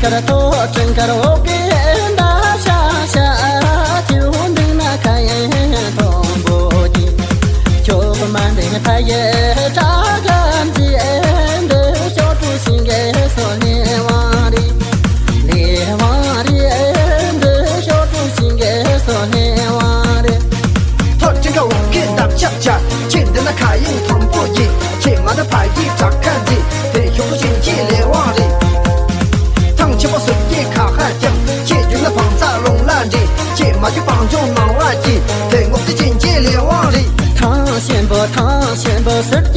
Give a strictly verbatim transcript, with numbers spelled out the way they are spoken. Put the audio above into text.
དཀར་ཐོག་ཁྲིན་དཀར་འོག་གི་འདབ་ཤ་ཤ། ཁྱེའུ་འདུག་ན་ཁ་ཡེ་མཐོན་པོ་གྱི། ཁྱོད་མ་འདུག་ཕ་ཡི་བྲག་གམ་གྱི། འདི་ཤོག་གྲུ་ཤིང་གི་སོ་ལེ་བང་རི། ལེ་བང་རི། འདི་ཤོག་གྲུ་ཤིང་གི་སོ་ལེ་བང་རི། ཐོག་ཁྲིན་དཀར་འོག་གི་འདབ་ཆགས་ཆགས། ཁྱེད་འདི་ན་ཁ་ཡེ་མཐོན་པོ་གྱི། ཁྱེད་མ་འདུག་ཕ་ཡི་བྲག་ཁ་འདི། དེ་ཤོག་གྲུ་ཤིང་གི་ལེ་བང་རི། ཐང་ཆེན་པོ་ཟུར་གྱི་ཁ་ཧར་ཀྱང་། ཁྱེད་རྒྱུག་ན་བང་རྩ་ལུང་ལ་འདྲེས། ཁྱེད་མ་རྒྱུག་བང་ལྗོངས་ནང་བ་གྱི། དེ་སྔོག་རྩིས་ཅན་གྱི་ལས་དབང་རེད། ཐང་ཆེན་པོ་ཐང་ཆེན་པོ་ཟུར་